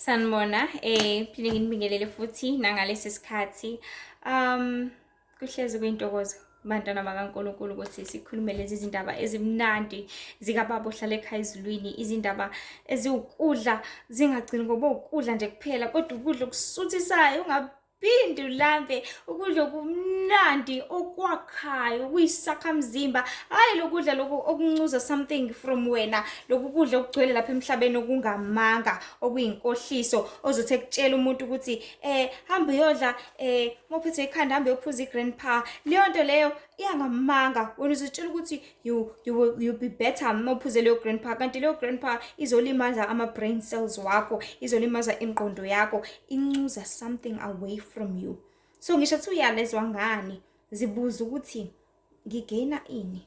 Sanibona, phinde nginibingelele futhi nangalesi sikhathi. Kuhlezi kuyintokozo bantwana bakaNkulunkulu ukuthi sikhulume lezi zindaba ezimnandi zikaBaba ohlala ekhaya ezulwini, izindaba eziwukudla zingagcini ngoba ukudla nje kuphela, kodwa ukudla okusuthisayo ungaphindi ulambe, ukudla okumnandi okwakhayo okuyisakhamzimba, hhayi lokudla lokhu okuncuza something from wena, lokhu kudla okugcwele lapha emhlabeni okungamanga, okuyinkohliso, ozothi ekutshela umuntu ukuthi hamba uyodla uma uphethwe ikhanda hamba uyophuza i-grandpa. Leyo nto leyo iyangamanga, wena uzotshela ukuthi you will be better uma uphuze leyo grandpa, kanti leyo grandpa izolimaza ama-brain cells wakho, izolimaza ingqondo yakho, incuza something away from you. So ngisho kuthi uyalezwa ngani, zibuza ukuthi ngigaina ini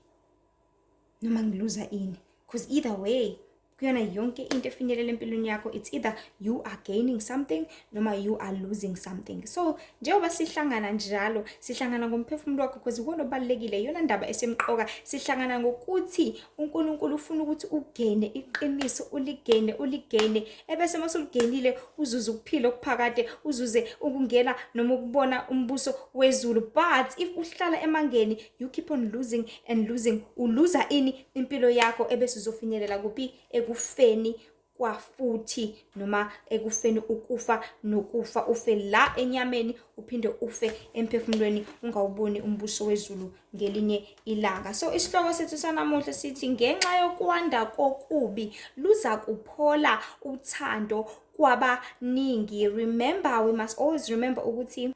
noma ngiluza ini, because either way kuyona yonke into efinyelela empilweni yakho, it's either you are gaining something noma you are losing something. So njengoba sihlangana njalo, sihlangana ngomphefumulo wakho, because iwona obalulekile, iyona ndaba esemqoka. Sihlangana ngokuthi uNkulunkulu ufuna ukuthi ugaine iqiniso, uligaine, uligaine, ebese uma usuligainile uzuze ukuphila okuphakade, uzuze ukungena noma ukubona umbuso wezulu. But if uhlala emangeni, you keep on losing and losing. Uluza ini? Impilo yakho, ebese uzofinyelela kuphi? Ekufeni kwafuthi, noma ekufeni, ukufa nokufa, ufe la enyameni, uphinde ufe emphefumulweni, ungawuboni umbuso wezulu ngelinye ilanga. So isihloko sethu sanamuhla sithi, ngenxa yokwanda kokubi luza kuphola uthando kwabaningi. Remember, we must always remember ukuthi,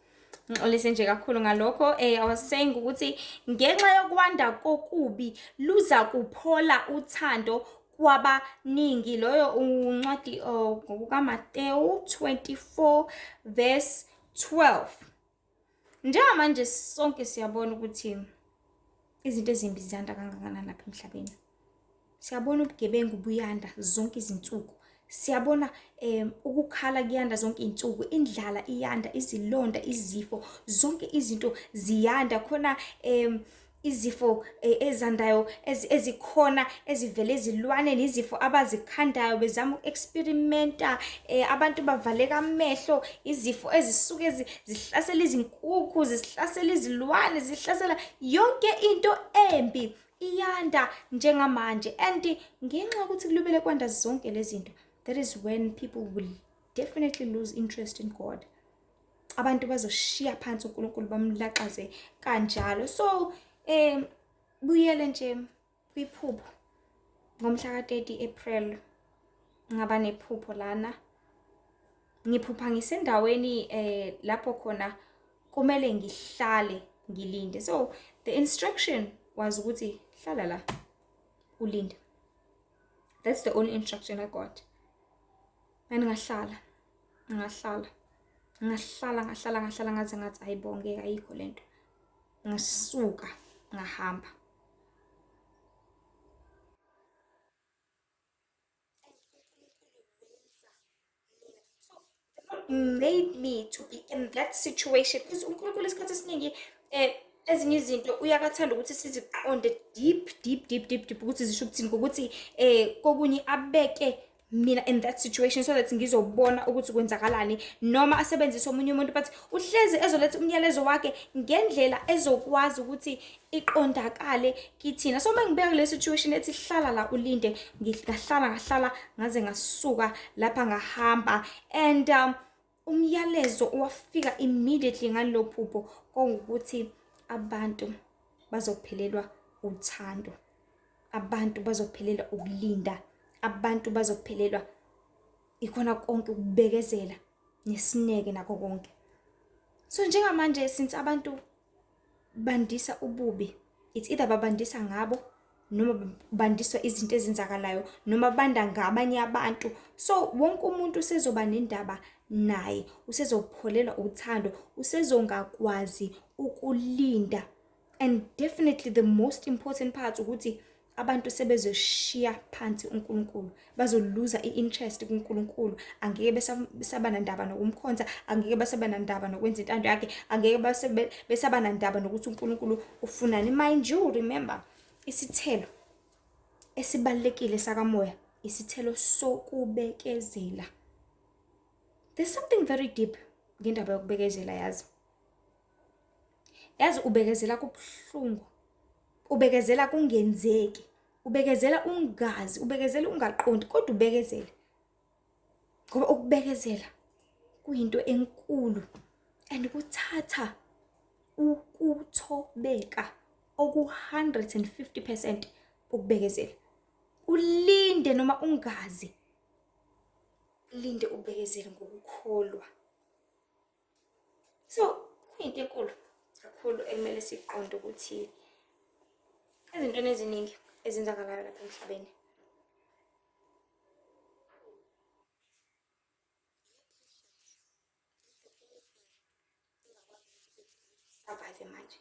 ngixolise nje kakhulu ngalokho, I was saying ukuthi ngenxa yokwanda kokubi luza kuphola uthando kwabaningi. Loyo uncwadi ngokukaMateyu 24 verse 12. Njengamanje sonke siyabona ukuthi izinto ezimbi ziyanda kangakanani lapha emhlabeni. Siyabona ubugebengu buyanda zonke izinsuku. Siyabona ukukhala kuyanda zonke iy'nsuku, indlala iyanda, izilonda, izifo, zonke izinto ziyanda. Khona izifo ezandayo ezikhona ezivela ezilwaneni, izifo abazikhandayo bezama uku-experimenta, abantu bavaleka amehlo, izifo ezisuke zihlasela izinkukhu, zihlasela izilwane, zihlasela yonke into embi iyanda njengamanje. And ngenxa yokuthi kulubele kwanda zonke lezi zinto, that is when people will definitely lose interest in God. Abantu bazoshiya phansi uNkulunkulu, bamlaxaze kanjalo. So buyele nje kwiphupho ngomhla ka-30 April, ngaba nephupho lana, ngiphupha ngisendaweni lapho khona kumele ngihlale ngilinde. So the instruction was ukuthi hlala la ulinde. That's the only instruction I got. And ngahlala, ngahlala, ngahlala, ngahlala, ngahlala, ngaze ngathi ayibonge, ayikho lento, ngasuka ngahamba. Made me to be in that situation because uNkulunkulu isikhathi esiningi ezinye izinto uyakathanda ukuthi siziqonde deep, deep, deep, deep, deep ukuthi zisho ukuthini, ngokuthi kokunye abeke mina in that situation so that ngizobona ukuthi kwenzakalani, noma asebenzise omunye umuntu, but uhlezi ezoletha umyalezo wakhe ngendlela ezokwazi ukuthi iqondakale kithina. So uma ngibeka kule situation ethi hlala la ulinde, ngahlala, ngahlala, ngaze ngasuka lapha ngahamba. And umyalezo owafika immediately ngalelo phupho kongukuthi abantu bazophelelwa uthando, abantu bazophelelwa ukulinda, abantu bazophelelwa ikhona konke ukubekezela nesineke nakho konke. So njengamanje, since abantu bandisa ububi, it's either babandisa ngabo noma bandiswa izinto ezenzakalayo noma banda ngabanye abantu. So wonke umuntu usezoba nendaba naye, usezopholelwa uthando, usezongakwazi ukulinda. And definitely the most important part ukuthi abantu sebezoshiya phansi uNkulunkulu, bazoluza i-interest kuNkulunkulu, angeke besaba nandaba nokumkhonza, angeke besaba nandaba nokwenza intando yakhe, angeke besaba nandaba nokuthi uNkulunkulu ufunani. Mind you, remember, isithelo esibalulekile sakamoya isithelo sokubekezela. There's something very deep ngendaba yokubekezela yazi. Yazi ubekezela kubuhlungu. Ubekezela kungenzeki. Ubekezela ungazi, ubekezela ungaqondi kodwa ubekezele. Ngoba ukubekezela kuyinto enkulu and kuthatha ukuthobeka oku-150% ukubekezela. Ulinde noma ungazi. Linde ubekezele ngokukholwa. So kuyinto enkulu kakhulu ekumele siqonde ukuthi ezintweni eziningi ezenzakalayo lapha emhlabeni survive manje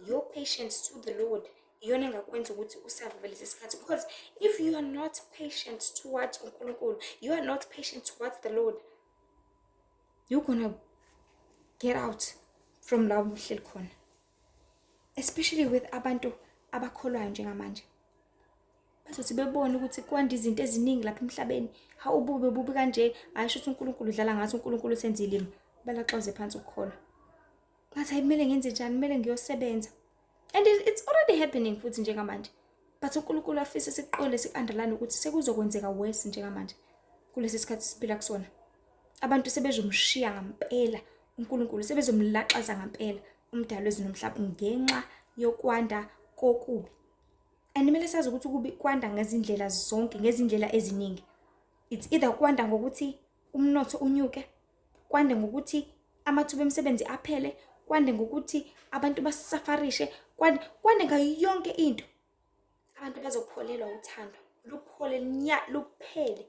your patience to the Lord iyona engakwenza ukuthi usurvive lesi sikhathi because if you are not patient towards uNkulunkulu, you are not patient towards the Lord, you're gonna get out from la uhleli khona, especially with abantu abakholwayo njengamanje. Bazothi bebone ukuthi kwanda izinto eziningi lapha emhlabeni, hawu ububi bubi kanje, hhayi shuthi uNkulunkulu udlala ngathi, uNkulunkulu usenza ilima, balaxaze phansi ukukholwa. Ngathi hayi kumele ngenze njani, kumele ngiyosebenza. And it's already happening futhi njengamanje. But uNkulunkulu afise siqonde siku-underline ukuthi sekuzokwenzeka worse njengamanje kulesi sikhathi siphila kusona. Abantu sebezomshiya ngampela uNkulunkulu, sebezomlaxaza ngampela umdali wezulu nomhlaba ngenxa yokwanda kokubi. And kumele sazi ukuthi ukubi kwanda ngezindlela zonke, ngezindlela eziningi. It's either kwanda ngokuthi umnotho unyuke, kwande ngokuthi amathuba emisebenzi aphele, kwande ngokuthi abantu basafarishe, kwande kwande ngayo yonke into. Abantu bazopholelwa uthando, luphole nya luphele.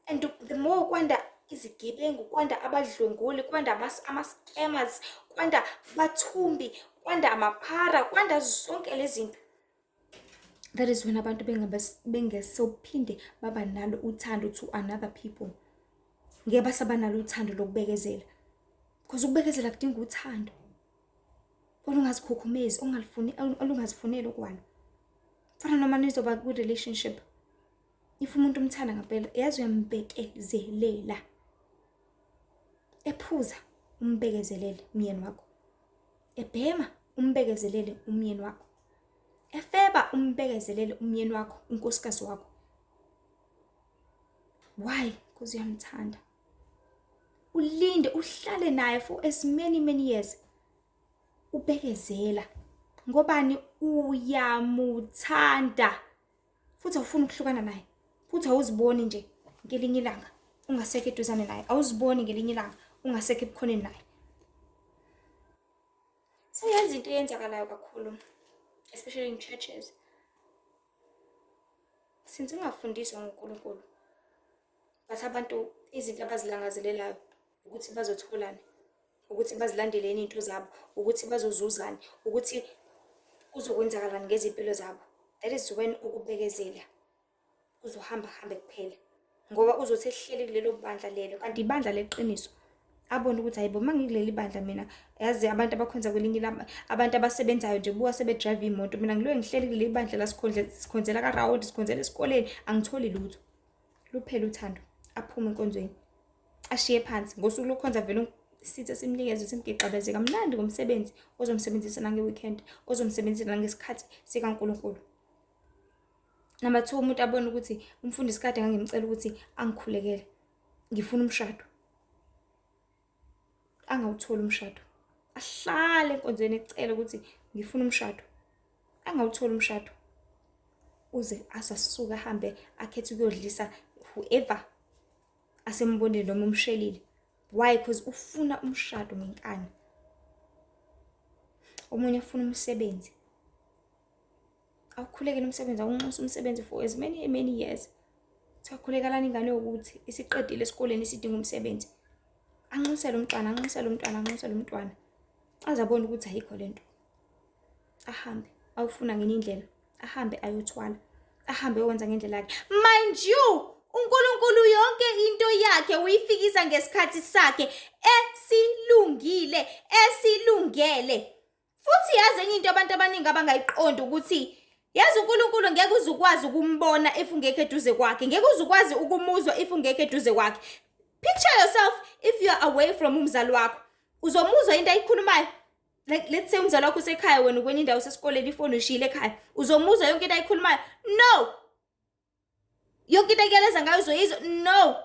And the more kwanda izigebengu, kwanda abadlwenguli, kwanda ama-scammers, kwanda bathumbi, kwanda amaphara, kwanda zonke lezi zinto. That is when abantu bengesophinde baba nalo uthando to another people. Ngeke basaba nalo uthando lokubekezela. Because ukubekezela kudinga uthando olungazikhukhumezi, ongalifuni, olungazifuneli okwalo. Fana noma nizoba kwi-relationship. If umuntu umthanda ngempela, yazi uyambekezelela. Ephuza, umbekezelele umyeni wakho. Ebhema, umbekezelele umyeni wakho. Efeba, umbekezelele umyeni wakho, unkosikazi wakho. Why? Because uyamthanda. Ulinde, uhlale naye for as many many years. Ubekezela. Ngobani? Uyamuthanda. Futhi awufuni ukuhlukana naye. Futhi awuziboni nje ngelinye ilanga ungasekho eduzane naye. Awuziboni ngelinye ilanga ungasekho ebukhoneni naye. So yazi into eyenzakalayo kakhulu, especially in churches. Since ungafundiswa ngoNkulunkulu, but abantu izinto abazilangazelelayo ukuthi bazotholani, ukuthi bazilandeleni iy'nto zabo, ukuthi bazozuzani, ukuthi kuzokwenzakalani ngezimpilo zabo. That is when ukubekezela kuzohamba kuhambe kuphele. Ngoba uzothi ehleli kulelo bandla lelo, kanti ibandla leqiniso, abone ukuthi hayibo uma ngikuleli bandla mina, yazi abantu abakhonza kwelinye abantu abasebenzayo nje buka sebe-drive iy'moto, mina ngiloke ngihleli kuleli bandla la sikhonzela karawundi, sikhonzela esikoleni, angitholi lutho. Luphele uthando, aphume enkonzweni, ashiye phansi. Ngosuku lokukhonza vele isitha simnikeze simgixabeze kamnandi ngomsebenzi ozomsebenzisa nange-weekend, ozomsebenzisa nangesikhathi sikaNkulunkulu. Number 2, umuntu abone ukuthi umfundisi kade ngangimcela ukuthi angikhulekele, ngifuna umshado. Angawutholi umshado. Ahlale enkonzweni ecela ukuthi ngifuna umshado. Angawutholi umshado. Uze asasuka ahambe akhethe ukuyodlisa whoever asembonile noma umshelile. Why? Because ufuna umshado ngenkani. Omunye ufuna umsebenzi. Awukhulekele umsebenzi, awunxusa umsebenzi for as many many years. Kuthiwa khulekelani ingane yokuthi isiqedile esikoleni isidinga umsebenzi. Anxusele umntwana, anxusele umntwana, anxusele umntwana. Aze abone ukuthi ayikho lento. Ahambe awufuna ngenye indlela, ahambe ayothwala, ahambe ayokwenza ngendlela yakhe. Mind you, uNkulunkulu yonke into yakhe uyifikisa ngesikhathi sakhe esilungile, esilungele. Futhi yazi enye into abantu abaningi abangayiqondi ukuthi yazi uNkulunkulu ngeke uze ukwazi ukumbona if ungekho eduze kwakhe, ngeke uze ukwazi ukumuzwa if ungekho eduze kwakhe. Picture yourself if you are away from umzali wakho, uzomuzwa into ayikhulumayo? Like, let's say umzali wakho usekhaya, wena ukwenye indawo, usesikoleni, ifoni uyishiyile ekhaya, uzomuzwa yonke into ayikhulumayo? No. Yonke into ekuyaleza ngayo uzoyizwa? No.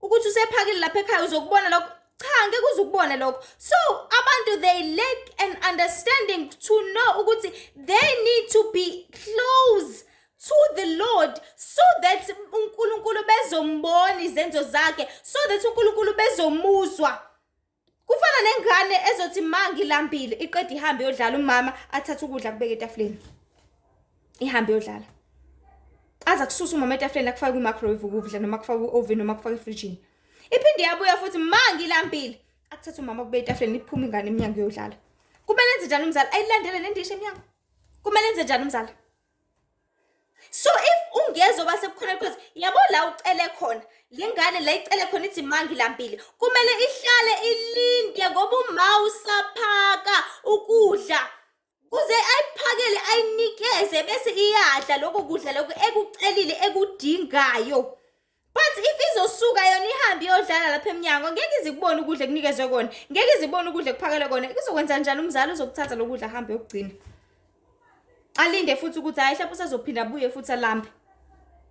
Ukuthi usephakile lapha ekhaya, uzokubona lokho? Cha, ngeke uze ukubone lokho. So abantu, they lack an understanding to know ukuthi they need to be close to the Lord so that uNkulunkulu bezombona izenzo zakhe, so that uNkulunkulu bezomuzwa. Kufana nengane ezothi, "Ma, ngilambile," iqeda ihambe yodlala, umama athathe ukudla kubeka etafuleni, ihambe yodlala, aza kususa umama etafuleni, akufake kwi-microwave ukudla, noma kufake ku-oven, noma kufake efrijini. Iphinde yabuya futhi, "Ma, ngilambile," akuthathe umama kubeka etafuleni, iphume ingane eminyango iyodlala. Kumele enze njani umzali? Ayilandele le ndishi emnyango? Kumele enze njani umzali? So if ungezoba sekukhona, because yabo la ucele khona, le ngane la icele khona, ithi, "Ma, ngilambile," kumele ihlale ilinde ngoba uma usaphaka ukudla, kuze ayiphakele, ayinikeze, bese iyadla lokho kudla lokho ekucelile, ekudingayo. But if izosuka yona ihambe iyodlala lapha emnyango, ngeke izikubone ukudla ekunikezwe kona, ngeke izibone ukudla ekuphakelwe kona. Kuzokwenza njani umzali? Uzokuthatha lokudla, ahambe yokugcina, alinde futhi ukuthi hayi, mhlawumbe usazophinda abuye futhi alambe.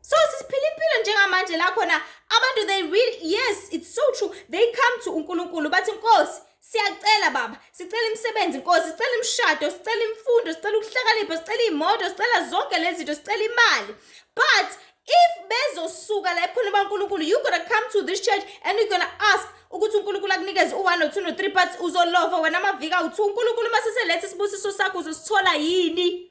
So siphila impilo njengamanje la khona abantu, they really, yes, it's so true, they come to uNkulunkulu bathi, "Nkosi, siyacela baba, sicela imisebenzi, Nkosi, sicela imishado, sicela imfundo, sicela ukuhlakanipha, sicela iy'moto, sicela zonke lezi zinto, sicela imali." But if bezosuka la ebukhoneni baNkulunkulu, you gonna come to this church and you're gonna ask ukuthi uNkulunkulu akunikeze u-1 no 2 no 3, but uzolova wena amaviki awu-2. uNkulunkulu uma seseletha isibusiso sakho, uzosithola yini?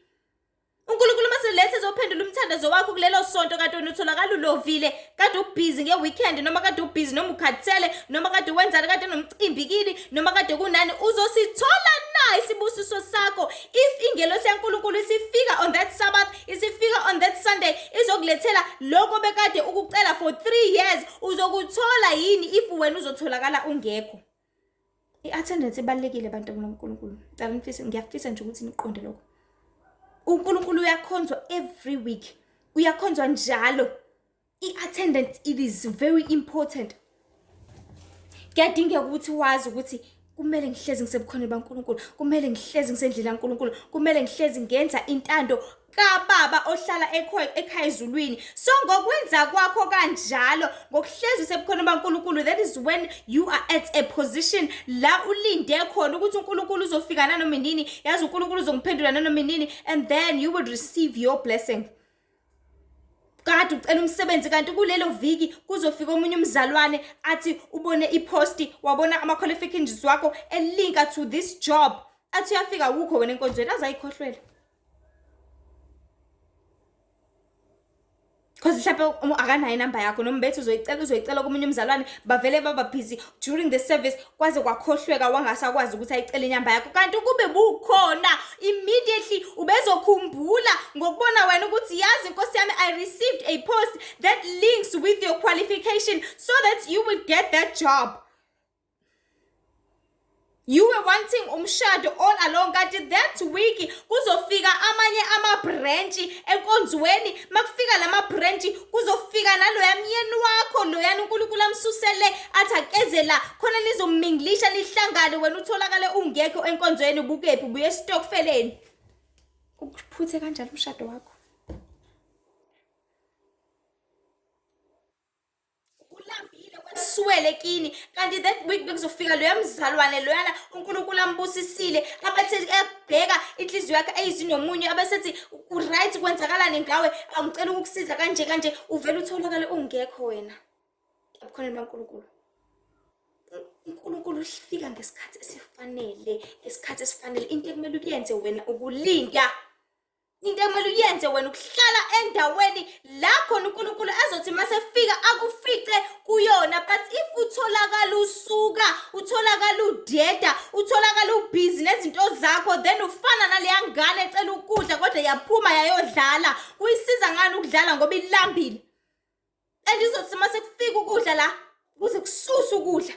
UNkulunkulu uma seletha ezophendula umthandazo wakho kulelo sonto, kanti wena utholakala ulovile, kade ubhizi nge-weekend, noma kade ubhizi, noma ukhathele, noma kade wenzani, kade nomcimbi kini, noma kade kunani, uzosithola na isibusiso sakho if ingelosi yaNkulunkulu isifika on that Sabbath, isifika on that Sunday, izokulethela lokho bekade ukucela for 3 years? Uzokuthola yini if wena uzotholakala ungekho? I-attendance ibalulekile, abantu kaNkulunkulu. Cela nifise, ngiyafisa nje ukuthi niqonde lokho. UNkulunkulu uyakhonzwa every week, uyakhonzwa njalo. I-attendance, it is very important. Kuyadingeka ukuthi wazi ukuthi kumele ngihlezi ngisebukhoneni baNkulunkulu, kumele ngihlezi ngisendlini kaNkulunkulu, kumele ngihlezi ngenza intando kababa ohlala ekhaya ezulwini. So ngokwenza kwakho kanjalo, ngokuhlezi usebukhoneni baNkulunkulu, that is when you are at a position la ulinde khona ukuthi uNkulunkulu uzofika nanoma inini, yazi uNkulunkulu uzongiphendula nanoma inini, and then you will receive your blessing. Kade ucela umsebenzi, kanti kulelo viki kuzofika omunye umzalwane athi ubone iposti, wabona ama-qualifications wakho elinka to this job, athi uyafika, wukho wena enkonzweni, azayikhohlwela because mhlawumbe akanayo inamba yakho, noma bethi uzoyicela, uzoyicela komunye umzalwane. Bavele baba busy during the service, kwaze kwakhohlweka, wangasakwazi ukuthi ayicele inamba yakho. Kanti kube bukhona immediately, ubezokhumbula ngokubona wena ukuthi, yazi inkosi yami, I received a post that links with your qualification, so that you would get that job. You were wanting umshado all along, kanti that week kuzofika amanye ama-branch enkonzweni. Makufika lama branch, kuzofika naloya myeni wakho loyana uNkulunkulu amsusele, athi akeze la khona, nizominglisha, nihlangane. Wena utholakale ungekho enkonzweni. Ubukephi? Ubuye esitokfeleni. Ukuphuthe kanjalo umshado wakho. Ulambile, weswele kini, kanti that week bekuzofika loya mzalwane loyana uNkulunkulu ambusisile, abathe ebheka inhliziyo yakhe eyizinomunye, abesethi, "Right, kwenzakalani ngawe? Angicela ukukusiza kanje kanje." Uvele utholakale ungekho wena ebukhoneni baNkulunkulu. UNkulunkulu ufika ngesikhathi esifanele, ngesikhathi esifanele. Into ekumele uyenze wena ukulinda. Into ekumele uyenze wena ukuhlala endaweni la khona uNkulunkulu azothi masefika akufice kuyona. But if utholakala usuka, utholakala udeda, utholakala ubhizi nezinto zakho, then ufana naleya ngane ecela ukudla kodwa yaphuma yayodlala. Kuyisiza ngani ukudlala ngoba ilambile? And izothi uma sekufika ukudla la, kuze kususa ukudla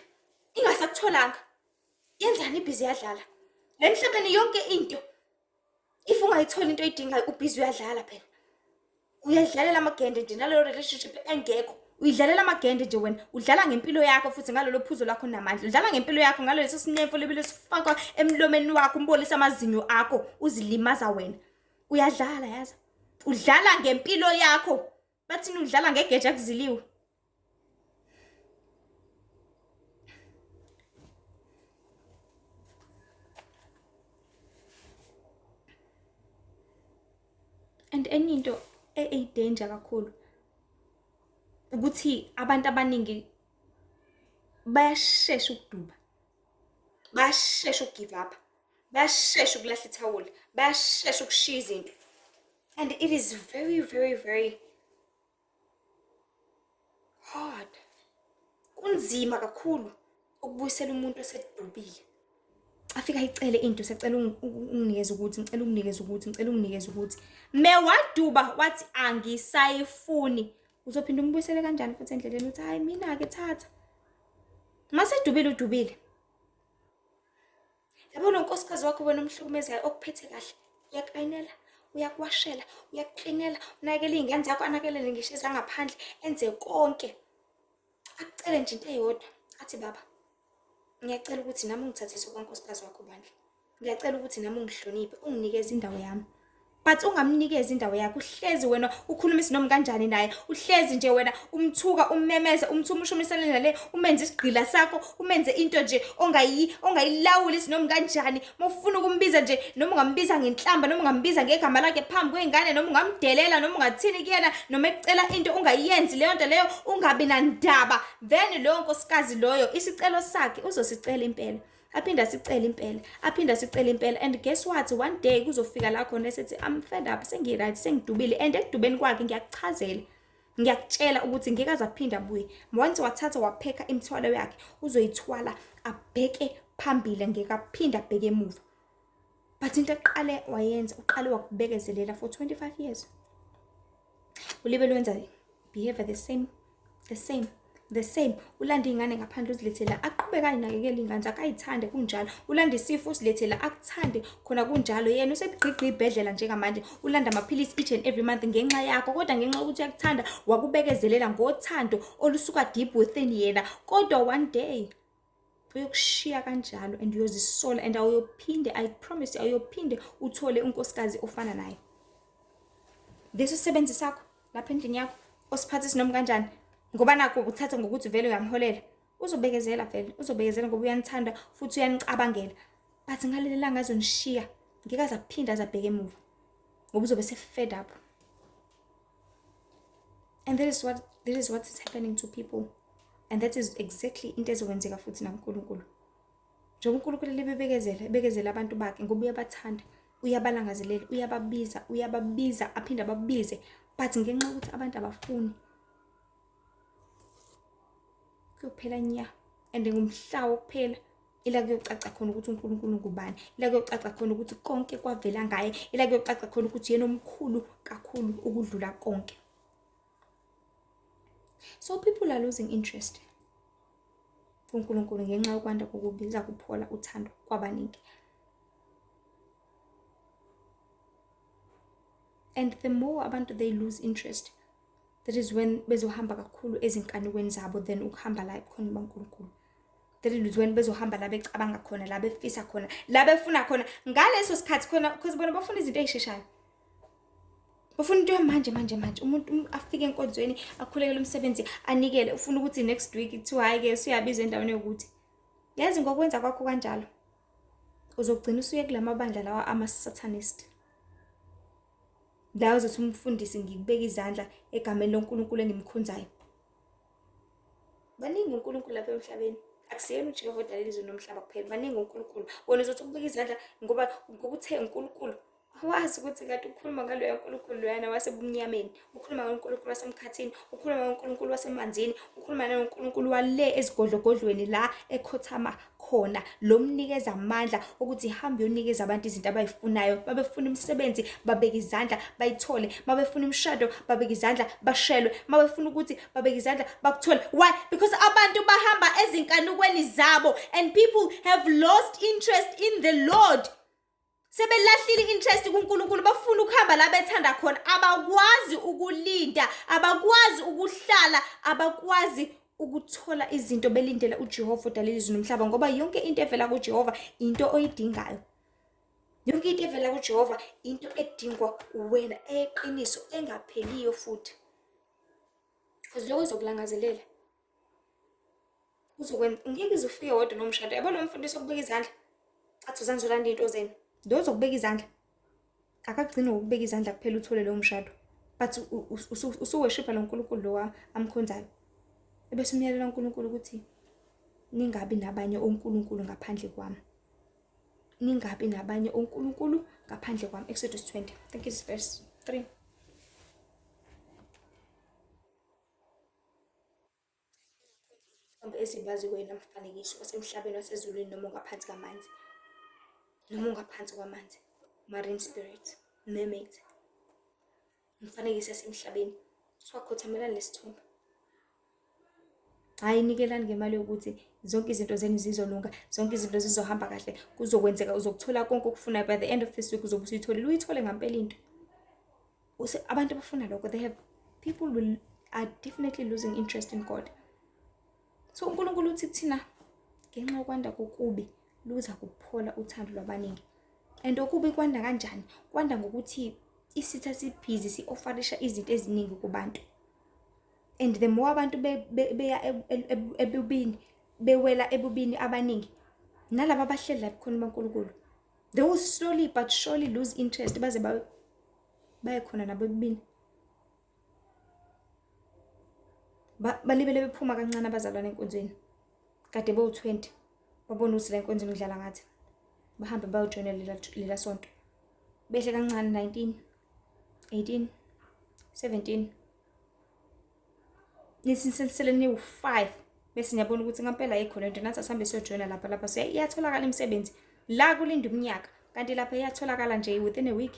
ingasakutholanga. Yenzani? Ibhizi yadlala. Le emhlabeni yonke into, if ungayitholi into oyidingayo, ubhizi uyadlala phela, uyadlalela amagende nje naleyo relationship engekho. Uyidlalela amagende nje wena, udlala ngempilo yakho futhi ngalolo phuzo lakho namandla. Udlala ngempilo yakho ngaleso sinemfo lebile sifakwa emlomeni wakho, umbolisa amazinyo akho, uzilimaza wena. Uyadlala yazi. Udlala ngempilo yakho. Bathini udlala ngegeja kuziliwe. And enye into eyi-danger kakhulu ukuthi abantu abaningi bayashesha ukuduba, bayashesha ukugive up, bayashesha ukulahla ithawula, bayashesha ukushiya izinto. And it is very, very, very hard. Kunzima kakhulu ukubuyisela umuntu osedubile. Afike ayicele into, secela unginikeze ukuthi, ngicela unginikeze ukuthi, ngicela unginikeze ukuthi. Me waduba wathi angisayifuni. Uzophinda umbuyisele kanjani futhi endleleni uthi hayi mina-ke thatha. Masedubile udubile. Yabo lo nkosikazi wakho wena omhlukumezayo okuphethe kahle, uyakuayinela, uyakuwashela, uyakuklinela, unakekela iy'ngane zakho, anakelele ngisho ezangaphandle, enze konke. Akucele nje into eyodwa, athi baba, ngiyacela ukuthi nami ungithathise okwankosikazi wakho bandla. Ngiyacela ukuthi nami ungihloniphe, unginikeze indawo yami. But ungamnikezi indawo yakho, uhlezi wena ukhuluma isinoma kanjani naye, uhlezi nje wena umthuka, ummemeza, umthuka, umshumisele nale, umenze isigqila sakho, umenze into nje ongayilawuli isinoma kanjani. Uma ufuna ukumbiza nje, noma ungambiza ngenhlamba, noma ungambiza ngegama lakhe phambi kwey'ngane, noma ungamdelela, noma ungathini kuyena, noma ekucela into ungayenzi leyo nto leyo, ungabi nandaba. Then loyo nkosikazi loyo isicelo sakhe uzosicela impela. Aphinde asicele impela, aphinde asicele impela. And guess what, one day kuzofika la khona esethi I'm fed up, sengi-right, sengidubile. And ekudubeni kwakhe ngiyakuchazela, ngiyakutshela ukuthi ngeke aze aphinde abuye. Once wathatha waphekha imithwalo yakhe, uzoyithwala abheke phambili, ngeke aphinde abheke emuva. But into aqale wayenza, uqale wakubekezelela for 25 years. Ulibe lwenza behavior the same, the same, the same. Ulanda iy'ngane ngaphandle uzilethela, aqhubeke ayinakekele iy'ngane zakhe, ayithande kunjalo. Ulanda isifo usilethela, akuthande khona kunjalo. Yena usebugqigqa iy'bhedlela njengamanje, ulanda amaphilisi each and every month ngenxa yakho, kodwa ngenxa yokuthi uyakuthanda, wakubekezelela ngothando olusuka deep within yena. Kodwa one day uyokushiya kanjalo and uyozisola and awuyophinde, I promise you, awuyophinde uthole unkosikazi ofana naye. Lesi sisebenzi sakho lapha endlini yakho osiphathisa noma kanjani, ngoba nakho uthatha ngokuthi vele uyamholela, uzobekezela vele, uzobekezela ngoba uyanithanda futhi uyanicabangela. But ngaleli langa azonishiya, ngeke aze aphinde aze abheke emuva, ngoba uzobe se-fed up. And that is what is happening to people. And that is exactly into ezokwenzeka futhi nakuNkulunkulu. Njengoba uNkulunkulu lebebekezela, ebekezela abantu bakhe ngoba uyabathanda, uyabalangazelela, uyababiza, uyababiza, aphinde ababize. But ngenxa yokuthi abantu abafuni, kuyophela nya. And ngumhla wokuphela ila kuyocaca khona ukuthi uNkulunkulu ngubani, ila kuyocaca khona ukuthi konke kwavela ngaye, ila kuyocaca khona ukuthi yena omkhulu kakhulu ukudlula konke. So people are losing interest kuNkulunkulu ngenxa yokwanda kokubiza kuphola uthando kwabaningi. And the more abantu they lose interest, that is when bezohamba kakhulu ezinkanukweni zabo than ukuhamba la ebukhoneni baNkulunkulu. That is when bezohamba la becabanga khona, la befisa khona, la befuna khona ngaleso sikhathi khona, because bona bafuna izinto ey'sheshayo. Ufuna into yamanje manje manje, umuntu afike enkonzweni akhulekele umsebenzi anikele, ufuna ukuthi next week kuthiwa hhayi-ke usuyabizwa endaweni yokuthi. Yazi ngokwenza kwakho kanjalo uzogcina usuye kula mabandla lawa ama-satanist, la uzothi umfundisi ngikubeka izandla egameni loNkulunkulu engimkhonzayo. Baningi uNkulunkulu lapha emhlabeni, akusiyena uJehova odalile izulu nomhlaba kuphela, baningi uNkulunkulu. Wena uzothi ukubeka izandla ngoba ngokuthe uNkulunkulu, awazi ukuthi kanti ukhuluma ngaloya Nkulunkulu loyana wasebumnyameni, ukhuluma ngoNkulunkulu wasemkhathini, ukhuluma ngoNkulunkulu wasemanzini, ukhuluma nangoNkulunkulu wale ezigodlogodlweni la ekhothama khona, lo mnikeza amandla ukuthi hambe uyonikeza abantu izinto abayifunayo. Babefuna imisebenzi, babeka izandla bayithole, babefuna imishado, babeka izandla bashelwe, babefuna ukuthi babeka izandla bakuthole. Why? Because abantu bahamba ezinkanukweni zabo and people have lost interest in the Lord. Sebelahlile i-interest kuNkulunkulu, bafuna ukuhamba la bethanda khona. Abakwazi ukulinda, abakwazi ukuhlala, abakwazi ukuthola izinto belindele uJehova odala izulu nomhlaba, ngoba yonke into evela kuJehova into oyidingayo. Yonke into evela kuJehova into edingwa uwena, eqiniso, engapheliyo futhi. Because lokho uzokulangazelela. Uzokwenza ngeke uze ufike wedwa lo mshado. Yabo lo mfundisi okubeka izandla. Athi uzanzolanda into zenu. Lo ozokubeka izandla. Akagcini ngokubeka izandla kuphela uthole lowo mshado. But usuworshipha lo Nkulunkulu lo amkhonzayo. Ebese umyalela uNkulunkulu ukuthi ningabi nabanye onkulunkulu ngaphandle kwami. Ningabi nabanye onkulunkulu ngaphandle kwami. Exodus 20. I think it's verse 3. Isithombe ezibaziwe nomfanekiso osemhlabeni wasezulwini noma ongaphansi kwamanzi, noma ungaphansi kwamanzi, marine spirit, mermaid, umfanekiso yasemhlabeni. Kuthiwa khothamelani lesithombe. Hhayi, nikelani ngemali yokuthi zonke izinto zenu zizolunga, zonke izinto zizohamba kahle, kuzokwenzeka, uzokuthola konke okufunayo. By the end of this week uzobe usuyitholile, uyithole ngampela into. Abantu abafuna lokho, they have people will are definitely losing interest in God. So uNkulunkulu uthi kuthina ngenxa yokwanda kokubi luza kuphola uthando lwabaningi. And okubi kwanda kanjani? Kwanda ngokuthi isitha sibhizi si-ofarisha izinto eziningi kubantu. And the more abantu beya ebubini, bewela ebubini abaningi, nalaba abahleli lapha khona baNkulunkulu, they will slowly but surely lose interest baze baye khona nabo ebubini. Balibele bephuma kancane abazalwane enkonzweni. Kade bewu-20, babona ukuthi la enkonzweni kudlala ngathi. Bahambe bayojoyina lela sonto. Behle kancane 19, 18, 17. Nithi sele niwu-5 bese niyabona ukuthi ngampela ayikho lento, nathi asihambe siyojoyina lapha lapha so iyatholakala imisebenzi. La kulinda umnyaka, kanti lapha iyatholakala nje within a week.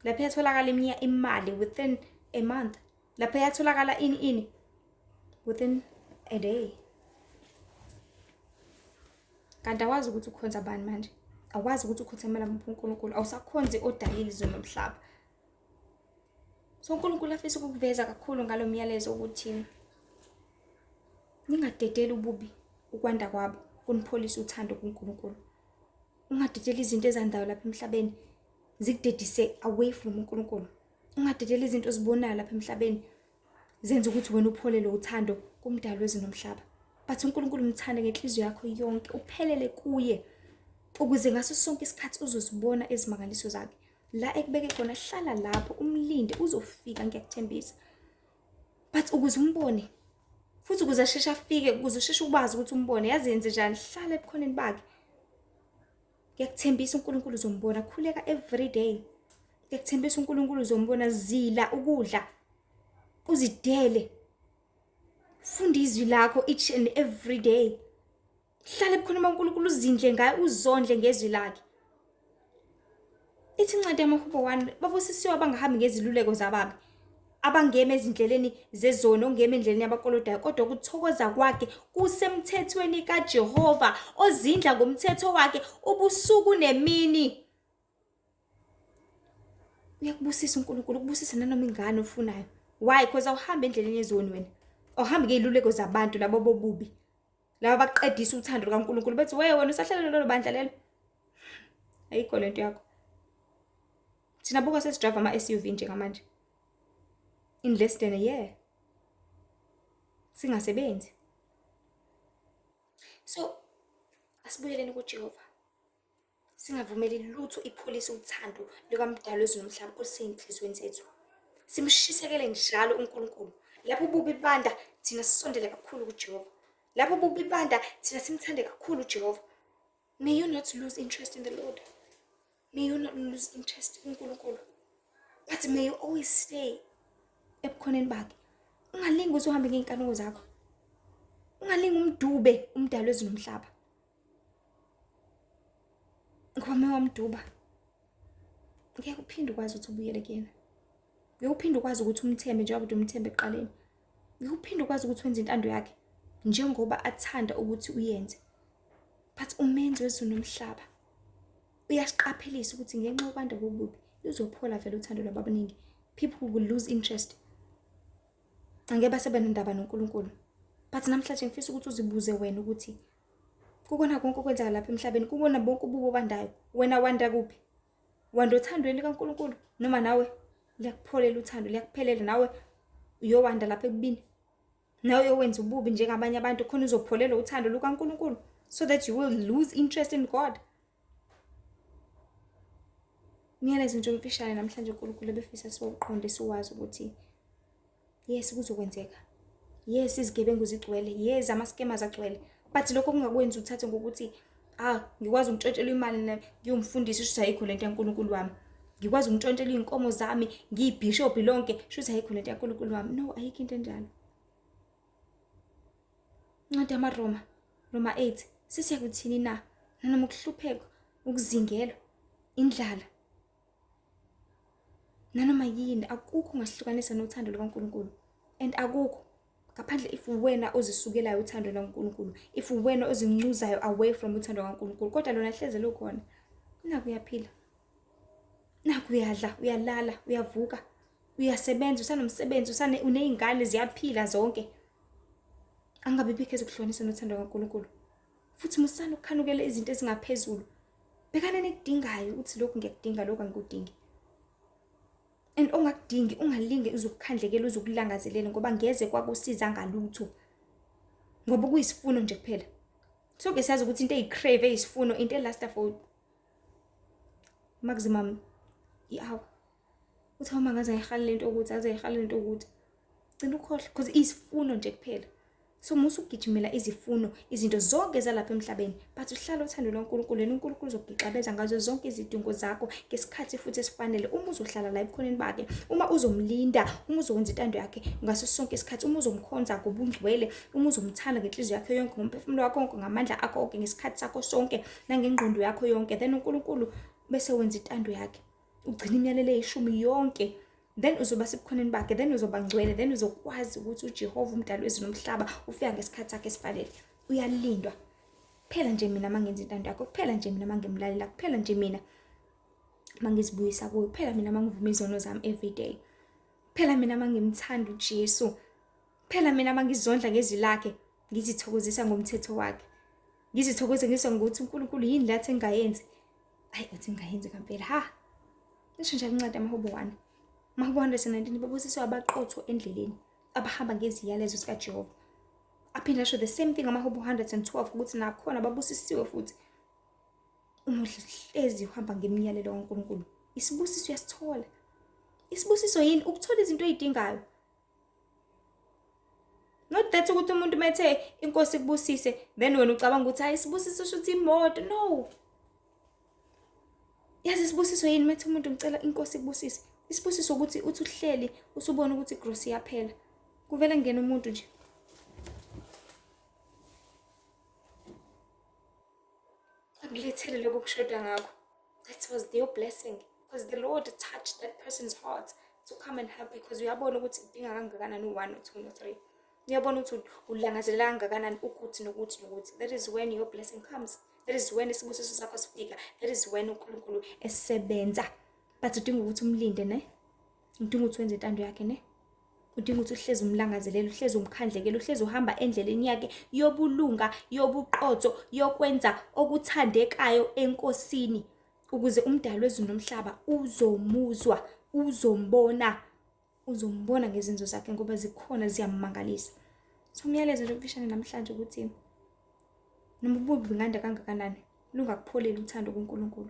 Lapha iyatholakala imali within a month. Lapha iyatholakala ini ini within a day. Kanti awazi ukuthi ukhonza bani manje. Awazi ukuthi ukhothamela muphi uNkulunkulu. Awusakhonzi odalile izwe nomhlaba. So uNkulunkulu afisa ukukuveza kakhulu ngalo myalezo ukuthi ningadedeli ububi ukwanda kwabo kunipholisa uthando kuNkulunkulu. Ungadedeli izinto ezandayo lapha emhlabeni zikudedise away from uNkulunkulu. Ungadedeli izinto ozibonayo lapha emhlabeni zenza ukuthi wena upholele uthando kumdali wezulu nomhlaba. But uNkulunkulu umthande ngenhliziyo yakho yonke, uphelele kuye ukuze ngaso sonke isikhathi uzozibona izimangaliso zakhe. La ekubeke khona, hlala lapho umlinde, uzofika, ngiyakuthembisa. But ukuze umbone futhi ukuze asheshe afike, ukuze usheshe ukwazi ukuthi umbone, yazi yenze njani? Hlala ebukhoneni bakhe. Ngiyakuthembisa uNkulunkulu uzombona. Khuleka every day. Ngiyakuthembisa uNkulunkulu uzombona. Zila ukudla, uzidele, funda izwi lakho each and every day. Hlala ebukhoneni baNkulunkulu, uzindle ngaye, uzondle ngezwi lakhe. Ithi incwadi yamaHubo 1, babusisiwe abangahambi ngeziluleko zababi, abangemi ezindleleni zezono, ongemi endleleni yabakolodayo, kodwa ukuthokoza kwakhe kusemthethweni kaJehova, ozindla ngomthetho wakhe ubusuku nemini. Uyakubusisa uNkulunkulu, ukubusisa nanoma ingane ofunayo. Why? Because awuhambi endleleni yezoni wena. Awuhambi ngey'luleko zabantu labo bobubi. Laba baqedisa uthando lukaNkulunkulu bethi we wena usahlala lelo bandla lelo. Ayikho lento yakho. Thina buka sesidrayiva ama-SUV njengamanje. In less than a year. Singasebenzi. So asibuyeleni kuJehova. Singavumeli lutho ipholise uthando lukaMdali wezulu nomhlaba olusey'nhliziyweni zethu. Simshisekele njalo uNkulunkulu. Lapho ububi banda, thina sisondele kakhulu kuJehova. Lapho ububi banda, thina simthande kakhulu uJehova. May you not lose interest in the Lord. May you not lose interest kuNkulunkulu. But may you always stay ebukhoneni bakhe. Ungalingi ukuthi uhambe ngey'nkanuko zakho. Ungalingi umdube uMdali wezulu nomhlaba. Ngoba uma wamduba ngeke uphinde ukwazi ukuthi ubuyele kuyena. Ngeke uphinde ukwazi ukuthi umthembe njengoba ude umthembe ekuqaleni. Ngeke uphinde ukwazi ukuthi wenze intando yakhe njengoba athanda ukuthi uyenze. But umenzi wezulu nomhlaba. Uyasiqaphelisa ukuthi ngenxa yokwanda kobubi luzophola vele uthando lwabaningi. People will lose interest. Angeke basebe nendaba noNkulunkulu. But namhlanje ngifisa ukuthi uzibuze wena ukuthi kukona konke okwenzeka lapha emhlabeni, kukona bonke ububi obandayo, wena wanda kuphi? Wanda othandweni likaNkulunkulu noma nawe liyakupholela uthando, liyakuphelela nawe uyowanda lapha ekubini? Nawe uyowenza ububi njengabanye abantu khona uzopholelwa uthando lukaNkulunkulu so that you will lose interest in God. Umyalezo nje omfishane namhlanje uNkulunkulu ebefisa siwuqonde siwazi ukuthi yes kuzokwenzeka. Yes izigebengu zigcwele, yes ama-scammers agcwele. But lokho kungakwenzi uthathe ngokuthi ah ngikwazi ukuntshontshela imali ngiwumfundisi shuthi ayikho lento yaNkulunkulu wami. Ngikwazi ukuntshontshela iy'nkomo zami ngiyibhishobhi lonke shuthi ayikho lento yaNkulunkulu wami. No, ayikho into enjalo. Incwadi yamaRoma, Roma 8, sesiyakuthini na? Nanoma ukuhlupheka, ukuzingelwa, indlala, nanoma yini, akukho ongasihlukanisa nothando lukaNkulunkulu. And akukho ngaphandle if wena ozisukelayo uthando lukaNkulunkulu, if wena ozincuzayo away from uthando lukaNkulunkulu, kodwa lona hleze lukhona. Naku uyaphila, naku uyadla, uyalala, uyavuka, uyasebenza, usanomsebenzi, usane uney'ngane ziyaphila zonke. Angabe bikho ezikuhlukanisa nothando lukaNkulunkulu. Futhi musani ukukhanukela izinto ezingaphezulu. Bhekana nekudingayo ukuthi lokhu ngiyakudinga, lokhu angikudingi. And ongakudingi ungalinge uzukukhandlekela uzukulangazelele ngoba ngeze kwakusiza ngalutho. Ngoba kuyisifuno nje kuphela. Sonke siyazi ukuthi into eyi-crave eyisifuno into elasta for maximum i-hour. Uthi uma ngaze ayihalele into ukuthi aze ayihalele into ukuthi gcina ukhohlwa because isifuno nje kuphela. So musa ukugijimela izifuno izinto zonke zalapha emhlabeni but uhlala uthando lwaNkulunkulu yena uNkulunkulu uzokugixabeza ngazo zonke izidingo zakho ngesikhathi futhi esifanele uma uzohlala la ebukhoneni bakhe uma uzomlinda uma uzokwenza intando yakhe ngaso sonke isikhathi uma uzomkhonza ngobungcwele uma uzomthanda ngenhliziyo yakho yonke ngomphefumulo wakho wonke ngamandla akho onke ngesikhathi sakho sonke nangengqondo yakho yonke then uNkulunkulu bese wenza intando yakhe ugcina imiyalelo eyishumi yonke then uzoba sebukhoneni bakhe then uzoba ngcwele then uzokwazi ukuthi uJehova umdali wezulu nomhlaba ufika ngesikhathi sakhe esifanele uyalindwa kuphela nje mina mangenza intando yakho kuphela nje mina mangimlalela kuphela nje mina mangizibuyisa kuye kuphela mina mangivuma izono zami every day kuphela mina mangimthanda uJesu kuphela mina mangizondla ngezwi lakhe ngizithokozisa ngomthetho wakhe ngizithokozisa ngokuthi uNkulunkulu yini lathi engayenzi Ayi uthi ngingayenzi kampela ha. Isho njalo incwadi yamaHubo 1. AmaHubo 119 babusiswe abaqotho endleleni abahamba ngeziyalezo zikaJehova. Aphinde asho the same thing amaHubo 112 ukuthi nakhona babusisiwe futhi. Uma uhlezi uhamba ngemiyalelo kaNkulunkulu, isibusiso uyasithola. Isibusiso yini? Ukuthola izinto oyidingayo. Not that ukuthi umuntu methe inkosi ikubusise then wena ucabanga ukuthi hayi isibusiso shuthi imoto. No. Yazi isibusiso yini methe umuntu ngicela inkosi ikubusise. Isibusiso ukuthi uthi uhleli usubona ukuthi igrosi iyaphela. Kuvele ngena umuntu nje. Akulethele lokho kushoda ngakho. That was your blessing because the Lord touched that person's heart to come and help because uyabona ukuthi udinga kangakanani u-one, no-two, no-three. Uyabona ukuthi ulangazelela kangakanani ukuthi nokuthi nokuthi. That is when your blessing comes. That is when isibusiso sakho sifika. That is when uNkulunkulu esebenza. But udinga ukuthi umlinde ne? Udinga ukuthi wenze intando yakhe ne? Udinga ukuthi uhlezi umlangazelela, uhlezi umkhandlekela, uhlezi uhamba endleleni yakhe yobulunga, yobuqotho, yokwenza okuthandekayo eNkosini ukuze umdali wezulu nomhlaba uzomuzwa, uzombona, uzombona ngezenzo zakhe ngoba zikhona ziyammangalisa. So umyalezo nje omfishane namhlanje ukuthi noma ububi bunganda kangakanani lungakupholeli uthando kuNkulunkulu.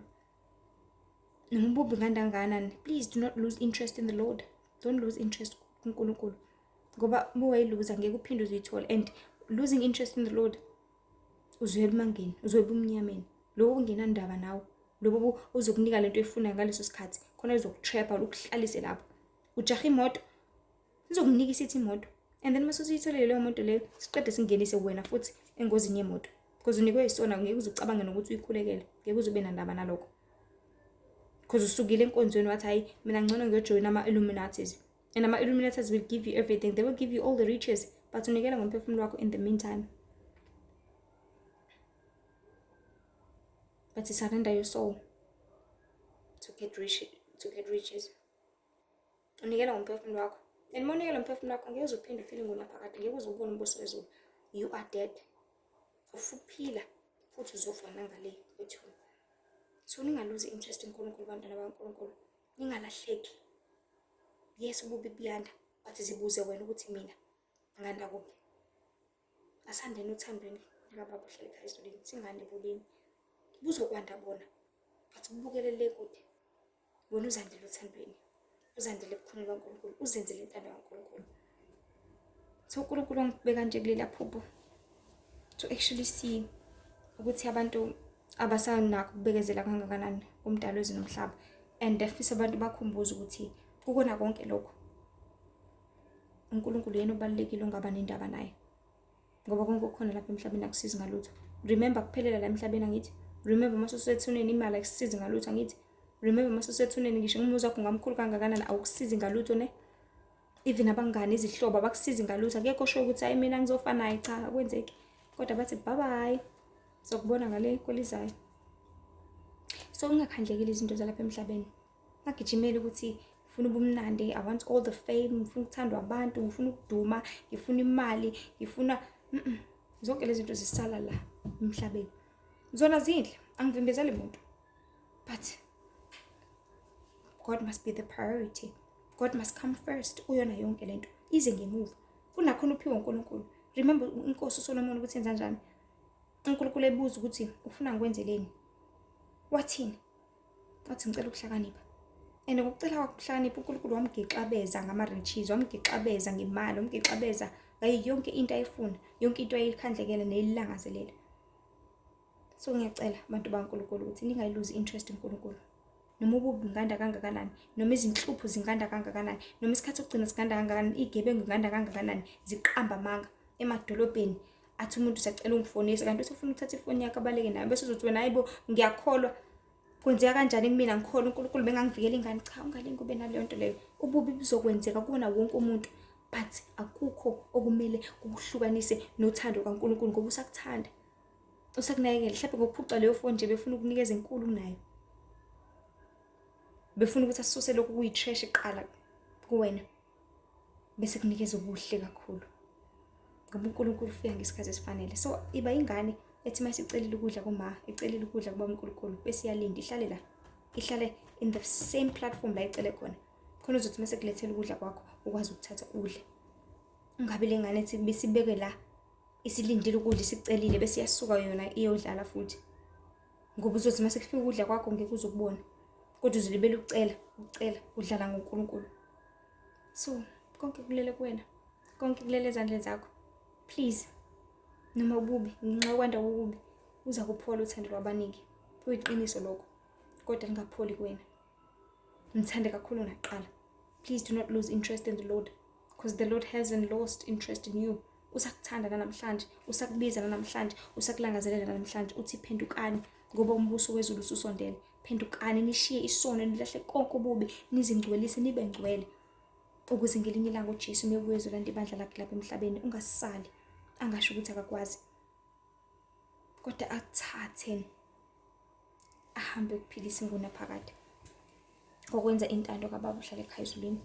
Noma ububi bunganda kangakanani, please do not lose interest in the Lord. Don't lose interest kuNkulunkulu ngoba uma wayiluza ngeke uphinde uzuyithole and losing interest in the Lord uzoya ebumangeni, uzoya ebumnyameni. Lokho kungenandaba nawe. Lobo uzokunika lento oyifunayo ngaleso sikhathi khona uzokutrapha ukuhlalise lapho. Ujaha imoto sizokunika isithi imoto and then mase usuyitholile leyo moto leyo siqede singenise wena futhi engozini yemoto because unikwe isona ngeke uze ucabange nokuthi uyikhulekele ngeke uze ube nandaba nalokho because usukile enkonzweni wathi hayi mina ngcono ngiyojoyina ama-illuminatis and ama-illuminatis will give you everything, they will give you all the riches, but unikela ngomphefumulo wakho in the meantime. But surrender your soul. to get riches. Unikela ngomphefumulo wakho, and uma unikela ngomphefumulo wakho, ngeke uze uphinde uphile ngunaphakade, ngeke uze ubone umbuso wezulu. You are dead. Ufuphila futhi uzofa nangale kwethuna. So ningaluzi interest kuNkulunkulu, bantwana bakaNkulunkulu, ningalahleki. Yes, ububi buyanda, but zibuze wena ukuthi mina nganda kuphi. Asandeni othandweni likababa ohlala ekhaya ezulwini, singane ebubini. Buzokwanda bona, but kubukele le kude. Wena uzandile othandweni, uzandile ebukhoneni baNkulunkulu, uzenzele intando kaNkulunkulu. So uNkulunkulu wangibeka nje kulela phupho to actually see ukuthi abantu abasanakho ukubekezela kangakanani kumdalo wezulu nomhlaba, and afisa abantu bakhumbuze ukuthi kukona konke lokho uNkulunkulu yena obalulekile ongaba nendaba naye, ngoba konke okukhona lapha emhlabeni akusizi ngalutho. Remember, kuphelela la emhlabeni, angithi? Remember, uma usethuneni imali akusizi ngalutho, angithi? Remember, uma usethuneni ngisho umuzi wakho ungamkhulu kangakanani, awukusizi ngalutho, ne? Even abangani, izihlobo, abakusizi ngalutho. Akekho osho ukuthi, "Hayi, mina ngizofa naye." Cha, akwenzeki, kodwa bathi, "Bye bye, sokubona ngale kwelizayo." So ungakhandlekile izinto zalapha emhlabeni, ungagijimeli ukuthi ngifuna ubumnandi, I want all the fame, ngifuna ukuthandwa abantu, ngifuna ukuduma, ngifuna imali, ngifuna. Zonke lezi zinto zisala la emhlabeni. Zona zinhle, angivimbezeli muntu, but God must be the priority. God must come first kuyona yonke lento, ize ngemuva kunakhona uphiwe uNkulunkulu. Remember inkosi uSolomon ukuthi yenza njani? UNkulunkulu ebuza ukuthi ufuna ngikwenzeleni, wathini? Wathi, "Ngicela ukuhlakanipha." And ngokucela kwakhe ukuhlakanipha, uNkulunkulu wamgixabeza ngama-riches, wamgixabeza ngemali, wamgixabeza ngayo yonke into ayifuna, yonke into ayikhandlekela neyilangazelela. So ngiyacela, abantu bakaNkulunkulu, ukuthi ningayiluzi interest kuNkulunkulu, noma ububi bunganda kangakanani, noma izinhlupho zinganda kangakanani, noma isikhathi sokugcina singanda kangakanani, iy'gebengu zinganda kangakanani, ziqamba amanga emadolobheni, athi umuntu, "Siyacela ungifonise," kanti usefuna ukuthatha ifoni yakho abaleke nayo, bese uzothi wena, "Hayibo, ngiyakholwa, kwenzeka kanjani kumina? Ngikholwa uNkulunkulu bengangivikela ingane." Cha, ungalingi ube naleyo nto leyo. Ububi buzokwenzeka kuwona wonke umuntu, but akukho okumele kukuhlukanise nothando kaNkulunkulu, ngoba usakuthanda, usakunakekela. Mhlawumbe ngokuphuca leyo foni nje, befuna ukunikeza enkulu kunayo, befuna ukuthi asuse lokhu kuyi-trash kuqala kuwena, bese kunikeza okuhle kakhulu, ngoba uNkulunkulu ufika ngesikhathi esifanele. So iba ingane ethi uma isicelile ukudla kuma, icelile ukudla kuba uNkulunkulu, bese iyalinda, ihlale la, ihlale in the same platform la icele khona, khona uzothi uma sekulethela ukudla kwakho ukwazi ukuthatha udle. Ungabi le ngane ethi besibeke la, isilindile ukudla isikucelile, bese iyasuka yona iyodlala futhi, ngoba uzothi uma sekufika ukudla kwakho ngeke uze ukubone, kodwa uzolibela ukucela, ukucela, udlala ngoNkulunkulu. So konke kulele kuwena, konke kulele ezandleni zakho. Please, noma ububi, ngenxa yokwanda kokubi uza kuphola uthando lwabaningi, kuyiqiniso lokho, kodwa lingapholi kuwena. Ngithande kakhulu naqala. Please do not lose interest in the Lord, because the Lord hasn't lost interest in you. Usakuthanda namhlanje, usakubiza namhlanje, usakulangazelela namhlanje. Uthi, "Phendukani, ngoba umbuso wezulu ususondele. Phendukani, nishiye isono, nilahle konke ububi, nizingcwelise, nibe ngcwele, ukuze ngelinye ilanga uJesu mebuye ezolanda ibandla lakhe lapha emhlabeni, ungasali, angasho ukuthi akakwazi, kodwa akuthathe ahambe kuphilisa ingunaphakade ngokwenza intando kababa ohlala ekhaya ezulwini."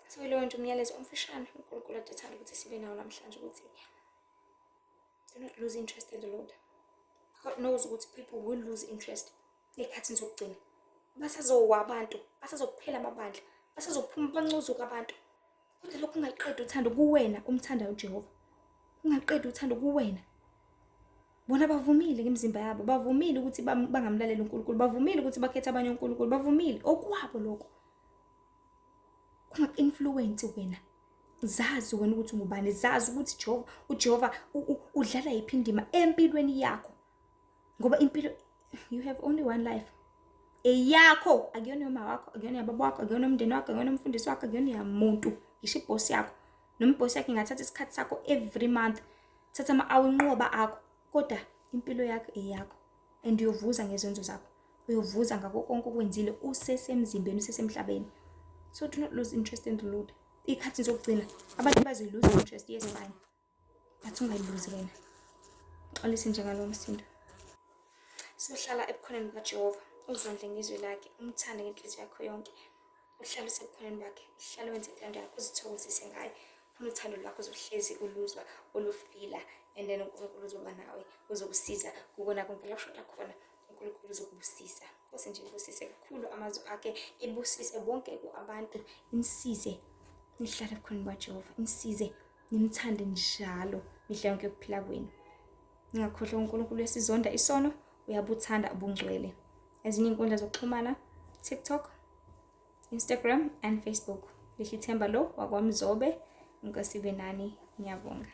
So yiloyo nje umyalezo omfishane uNkulunkulu ade ethanda ukuthi sibe nawo namhlanje, ukuthi do not lose interest in the Lord. God knows ukuthi people will lose interest ey'khathini zokugcina. Basazowa abantu, basazophela amabandla, basazophuma bancuzuke abantu, kodwa lokhu ungaqedi uthando kuwena umthandayo uJehova, ungaqedi uthando kuwena. Bona bavumile ngemizimba yabo, bavumile ukuthi bangamlaleli uNkulunkulu, bavumile ukuthi bakhethe abanye uNkulunkulu, bavumile, okwabo lokho. Kungaku-influence wena. Zazi wena ukuthi ungubani, zazi ukuthi Jehova, uJehova udlala yiphi indima empilweni yakho, ngoba impilo, you have only one life, eyakho, akuyona yoma wakho, akuyona yababa wakho, akuyona umndeni wakho, akuyona umfundisi wakho, akuyona yamuntu, ngisho ibhosi yakho. Noma ibhosi yakho ingathatha isikhathi sakho every month, thatha ama-hour inqoba akho, kodwa impilo yakho eyakho, and uyovuza ngezenzo zakho, uyovuza ngakho konke okwenzile usesemzimbeni, usesemhlabeni. So do not lose interest in the Lord. Iy'khathi zokugcina abantu bazoyi-lose interest, yes, fine, but ungayiluzi wena. Xolise njengalowo msindo. Sohlala ebukhoneni bukaJehova. Uzondle ngezwi lakhe, umthande ngenhliziyo yakho yonke. Uhlale usebukhoneni bakhe, uhlale wenze intando yakhe, uzithokozise ngaye. Khona uthando lwakho uzohlezi uluzwa, ulufila, and then uNkulunkulu uzoba nawe, uzokusiza kukona konke la ushoda khona. uNkulunkulu uzokubusisa. Nkosi nje ibusise kakhulu amazwi akhe, ibusise bonke abantu, inisize nihlale ebukhoneni bukaJehova, inisize nimthande njalo mihla yonke yokuphila kwenu. Ningakhohlwa uNkulunkulu uyasizonda isono, uyabuthanda ubungcwele. Ezinye iy'nkundla zokuxhumana, TikTok, Instagram and Facebook. Lihle ithemba lo wakwaMzobe. Inkosi ibe nani. Ngiyabonga.